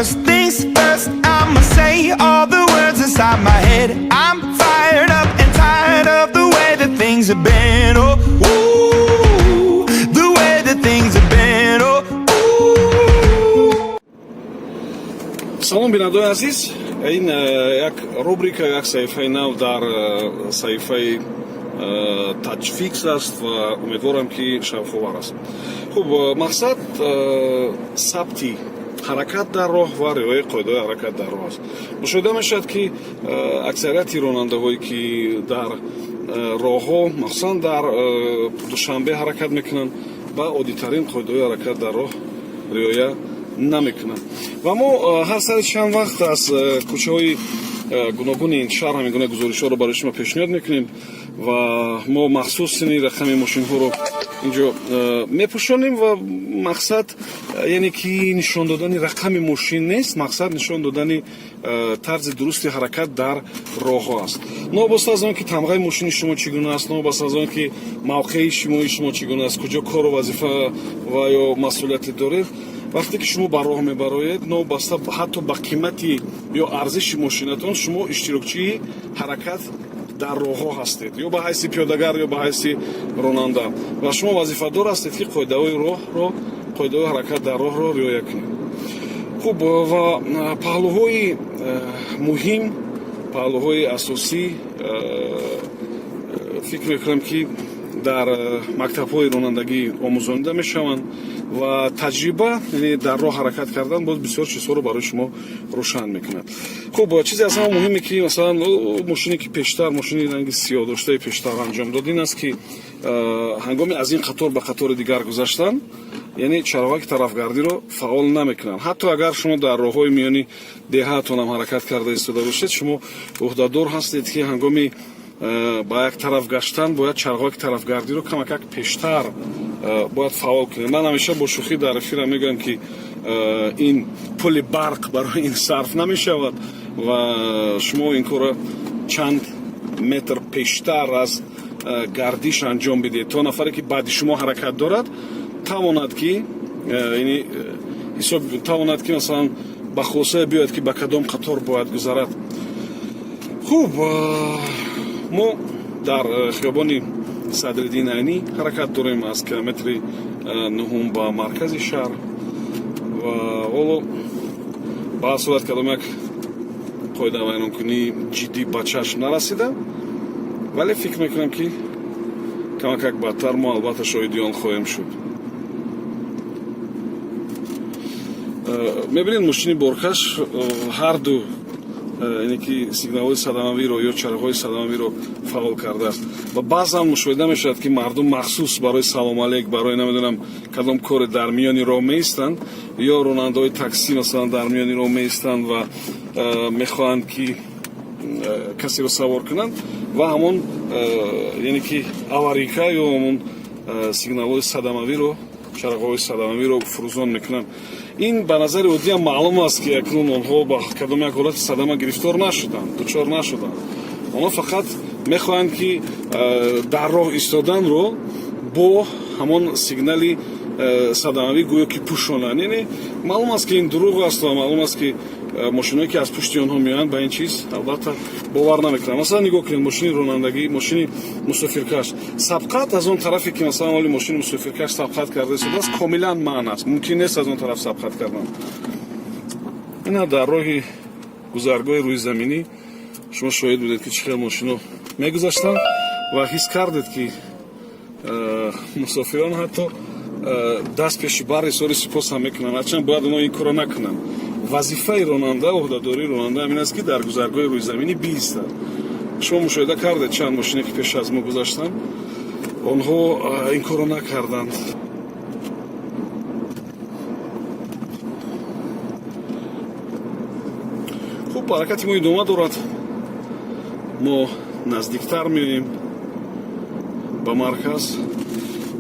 First things first, I'ma say all the words inside my head. I'm fired up and tired of the way that things have been. Oh, ooh, the way that things have been. Oh, ooh. Салом, бинандаои азиз. Ин як рубрика, як саҳифаи нав дар саҳифаи Таҷфикс аст ва умедворам, ки шавқовар аст. Хуб, мақсад сабти ҳаракат дар роҳ ва риояи қоидаҳои ҳаракат дар роҳ аст. Мушоҳида мешавад, ки аксарияти ронандаҳое, ки дар роҳҳо, махсусан дар Душанбе ҳаракат мекунанд, ба оддитарин қоидаҳои ҳаракат дар роҳ риоя намекунанд. Ва мо ҳар сари чанд вақт аз кӯчаҳои гуногуни ин шаҳр ҳамин гуна гузоришҳоро барои шумо пешниҳод мекунем ва мо махсус сини рақами мошинҳоро инҷо мепӯшонем. Ва мақсад, яъне ки нишон додани рақами мошин нест, мақсад нишон додани тарзи дурусти ҳаракат дар роҳҳо аст. Новобаста аз он ки тамғаи мошини шумо чӣ гуна аст, новобаста аз он ки мавқеи иҷтимоии шумо чӣ гуна аст, куҷо кору вазифа ва ё масъулияте доред, вақте ки шумо ба роҳ мебароед, новобаста ҳатто ба қимати ё арзиши мошинатон, шумо иштирокчии ҳаракат дар роҳҳо ҳастед, ё ба ҳайси пиёдагар, ё ба ҳайси ронанда, ва шумо вазифадор ҳастед, ки қоидаҳои роҳро, қоидаҳои ҳаракат дар роҳро риоя кунед. Хуб, ва паҳлӯҳои муҳим, паҳлӯҳои асосӣ, фикр мекунам, ки дар мактабҳои ронандагӣ омӯзонида мешаванд ва таҷриба, яъне дар роҳ ҳаракат кардан, боз бисёр чизҳоро барои шумо рӯшан мекунад. Хуб, чизе аз ҳама муҳиме, ки масалан мошине ки пештар, мошини ранги сиёҳ доштаи пештар анҷом дод, ин аст, ки ҳангоми аз ин қатор ба қатори дигар гузаштан, яъне чароғаки тарафгардиро фаъол намекунанд. Ҳатто агар шумо дар роҳҳои миёни деҳаатонам ҳаракат карда истода бошед, шумо ӯҳдадор ҳастед, ки ҳангоми ба як тараф гаштан бояд чароғаки тарафгардиро камакак пештар бояд фаъол кунед. Ман ҳамеша бо шӯхӣ дар эфирам мегӯям, ки ин пули барқ барои ин сарф намешавад ва шумо ин корро чанд метр пештар аз гардиш анҷом бидиҳед, то нафаре, ки баъди шумо ҳаракат дорад, тавонад ки яъне ҳисоб тавонад, ки масалан ба хулосае биёяд, ки ба кадом қатор бояд гузарад. Хуб, мо дар хиёбони Садриддин Айнӣ ҳаракат дорем аз километри нуҳум ба маркази шаҳр. Ва ҳоло ба ҳар сурат кадом як қоидавайронкунии ҷиддӣ ба чашм нарасида, вале фикр мекунам, ки камакак баъдтар мо албатта шоҳиди он хоҳем шуд. Мебинед, мошини боркаш ҳарду, яъне ки сигналҳои садамавиро ё чароғҳои садамавиро фаъол кардааст. Ва баъзан мушоҳида мешавад, ки мардум махсус барои салом алейк, барои намедонам кадом коре дар миёни роҳ меистанд, ё ронандаҳои таксӣ масалан дар миёни роҳ меистанд ва мехоҳанд, ки касеро савор кунанд ва ҳамон, яъне ки аварийка ё ҳамон сигналҳои садамавиро, чароғҳои садамавиро фурӯзон мекунанд. Ин ба назари оддиам маълум аст, ки акнун онҳо ба кадом як ҳолати садама гирифтор нашуданд, дучор нашуданд. Онҳо фақат мехоҳанд, ки дар роҳ истоданро бо ҳамон сигнали садамавӣ гӯё ки пӯшонанд. Яъне маълум аст, ки ин дурӯғ аст ва маълум аст, ки мошиное, ки аз пушти онҳо меоянд, ба ин чиз албатта бовар намекунанд. Масалан, нигоҳ кунед, мошини ронандагӣ, мошини мусофиркаш сабқат аз он тарафе, ки масалан оли мошини мусофиркаш сабқат карда истодааст, комилан манъ аст, мумкин нест аз он тараф сабқат кардан. Ина дар роҳи гузаргоҳи рӯизаминӣ шумо шоҳид будед, ки чӣ хел мошино мегузаштанд ва ҳис кардед, ки мусофирон ҳатто даст пеши бар изҳори сипос ҳам мекунанд, ҳарчанд бояд онҳо ин корро накунанд. Вазифаи ронанда, ӯҳдадории ронанда ҳамин аст, ки дар гузаргоҳи рӯизаминӣ биистад. Шумо мушоҳида кардед, чанд мошине, ки пеш аз мо гузаштанд, онҳо ин корро накарданд. Хуб, ҳаракати мо идома дорад. Мо наздиктар меоем ба марказ.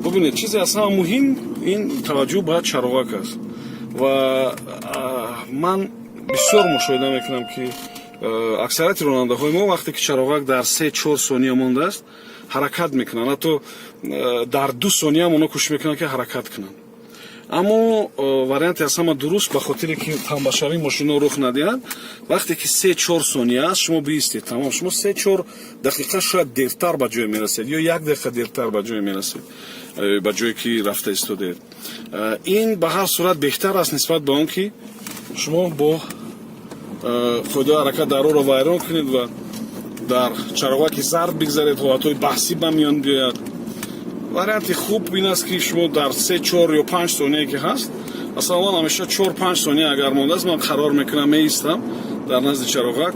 Бубинед, чизе аз ҳама муҳим ин таваҷҷӯҳ ба чароғак аст. Ва ман бисёр мушоҳида мекунам, ки аксарияти ронандаҳои мо, вақте ки чароғак дар 3-4 сония мондааст, ҳаракат мекунанд. Ҳатто дар 2 сониям онҳо кӯшиш мекунанд, ки ҳаракат кунанд. Аммо варианти аз ҳама дуруст, ба хотире ки тамбашавии мошино рух надиҳад, вақте ки 3-4 сония аст, шумо биистед, тамом. Шумо 3-4 дақиқа шояд дертар ба ҷое мерасед ё як дақиқа дертар ба ҷое мерасед, ба ҷое ки рафта истодед. Ин ба ҳар сурат беҳтар аст нисбат ба он ки шумо бо қоидаҳои ҳаракат дар роҳро вайрон кунед ва дар чароғаки зард бигзаред, ҳолатҳои баҳсӣ ба миён биёяд. Варианти хуб ин аст, ки шумо дар 3, 4 ё 5 сонияе ки ҳаст, масалан, ман ҳамеша 4-5 сония агар мондааст, ман қарор мекунам, меистам дар назди чароғак,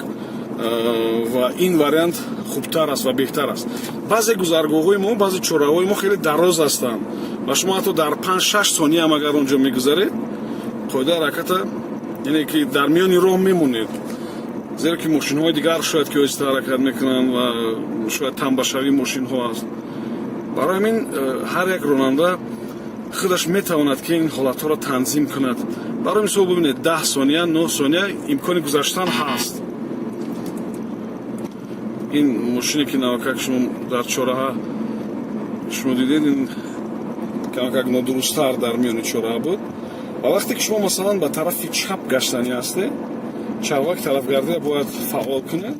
ва ин вариант хубтар аст ва беҳтар аст. Баъзе гузаргоҳҳои мо, баъзе чораҳои мо хеле дароз ҳастанд ва шумо ҳатто дар 5-6 сония ҳам агар он ҷо мегузаред, қоидаи ҳараката, яъне ки дар миёни роҳ мемонед, зеро ки мошинҳои дигар шояд ки оҳиста ҳаракат мекунанд ва шояд тамбашавии мошинҳо аст. Барои ҳамин ҳар як ронанда худаш метавонад, ки ин ҳолатҳоро танзим кунад. Барои мисол, бибинед, 10 сония, 9 сония имкони гузаштан ҳаст. Ин мошине ки навакак шумо дар чораҳа шумо дидед, ин камакак нодурусттар дар миёни чораҳа буд. Ва вақте ки шумо, масалан, ба тарафи чап гаштанӣ ҳастед, чароғак тарафгардиро бояд фаъол кунед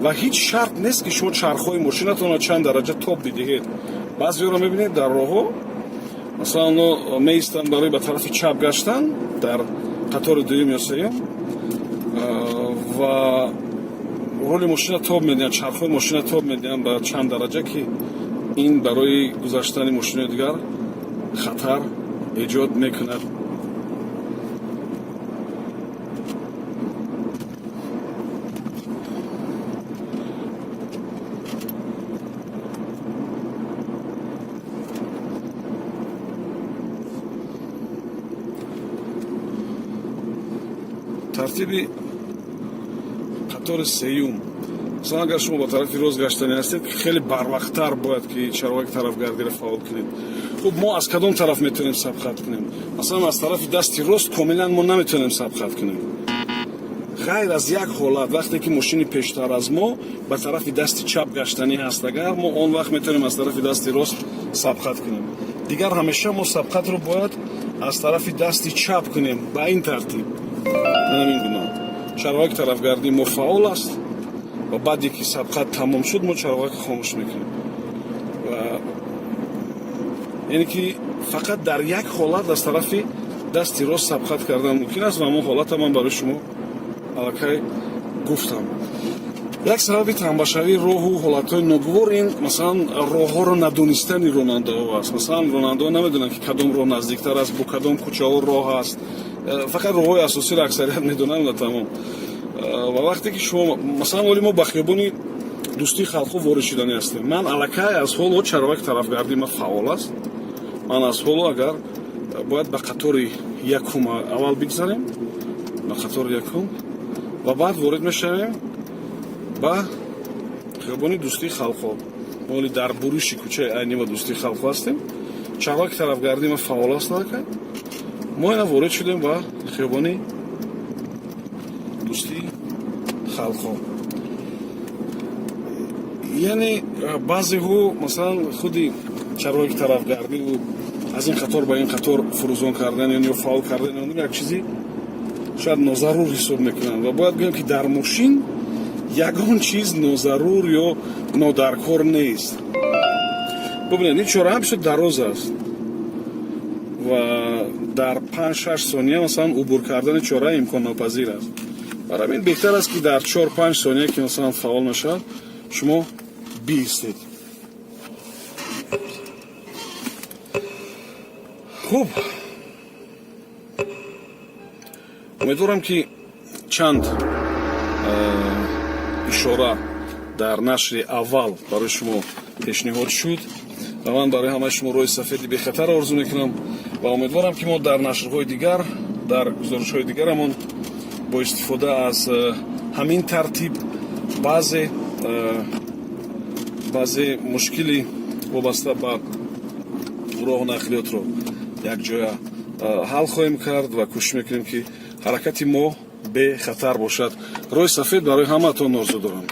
ва ҳеҷ шарт нест, ки шумо чархҳои мошинатонро чанд дараҷа тоб бидиҳед. Баъзеҳоро мебинед дар роҳҳо, масалан, оно меистанд барои ба тарафи чап гаштан дар қатори дуюм ё сеюм ва роли мошина тоб медиҳанд, чархҳои мошина тоб медиҳанд ба чанд дараҷа, ки ин барои гузаштани мошинои дигар хатар эҷод мекунад. Тартиби қатори сеюм, масалан, агар шумо ба тарафи рост гаштанӣ ҳастед, хеле барвақттар бояд ки чароғаки тарафгардиро фаъол кунед. Хуб, мо аз кадом тараф метавонем сабқат кунем? Масалан, аз тарафи дасти рост комилан мо наметавонем сабқат кунем, ғайр аз як ҳолат: вақте ки мошини пештар аз мо ба тарафи дасти чап гаштанӣ ҳаст агар, мо он вақт метавонем аз тарафи дасти рост сабқат кунем. Дигар ҳамеша мо сабқатро бояд аз тарафи дасти чап кунем. Ба ин тартиб, ҳамин гуна чароғаки тарафгардии мо фаъол аст ва баъде ки сабқат тамом шуд, мо чароғаки хомӯш мекунем. Ва яъне ки фақат дар як ҳолат аз тарафи дасти рост сабқат кардан мумкин аст ва ҳамон ҳолата ман барои шумо аллакай гуфтам. Як сабаби тамбашавии роҳу ҳолатҳои ногувор ин, масалан, роҳҳоро надонистани ронандаҳо аст. Масалан, ронандаҳо намедонанд, ки кадом роҳ наздиктар аст, бо кадом кӯчаҳо роҳ аст. Фақат роҳҳои асосиро аксарият медонанд ва тамом. Ва вақте ки шумо, масалан, оли мо ба хиёбони Дӯстии халқҳо ворид шудани ҳастем, ман аллакай аз ҳоло чароғаки тарафгардии ман фаъол аст. Ман аз ҳоло агар бояд ба қатори якум аввал бигзарем, ба қатори якум, ва баъд ворид мешавем ба хиёбони Дӯстии халқҳо. Мо оли дар буриши кӯчаи Айнӣ ва Дӯстии халқҳо ҳастем. Чароғаки тарафгардии ман фаъол аст. Аллакай мо ина ворид шудем ба хиёбони Дӯстии халқҳо. Яъне баъзеҳо, масалан, худи чароғаки тарафгардиву аз ин қатор ба ин қатор фурӯзон кардан ё фаъол кардан як чизи шояд нозарур ҳисоб мекунанд. Ва бояд гӯем, ки дар мошин ягон чиз нозарур ё нодаркор нест. Бубинед, ин чораҳа бисёр дароз аст ва дар 5-6 сония, масалан, убур кардани чораҳа имконнопазир аст. Барои ҳамин беҳтар аст, ки дар 4-5 сония, ки масалан фаъол мешавад, шумо биистед. Хуб, умедворам, ки чанд ишора дар нашри аввал барои шумо пешниҳод шуд ва ман барои ҳамаи шумо роҳи сафеди бехатар орзу мекунам ва умедворам, ки мо дар нашрҳои дигар, дар гузоришҳои дигарамон бо истифода аз ҳамин тартиб баъзе мушкили вобаста ба роҳу нақлиётро якҷоя ҳал хоҳем кард ва кӯшиш мекунем, ки ҳаракати мо бехатар бошад. Роҳи сафед барои ҳамаатон орзу дорам.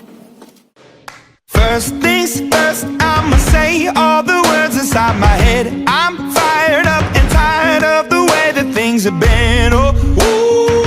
First things first, I'ma say all the words inside my head. I'm fired up and tired of the way that things have been. Oh, ooh.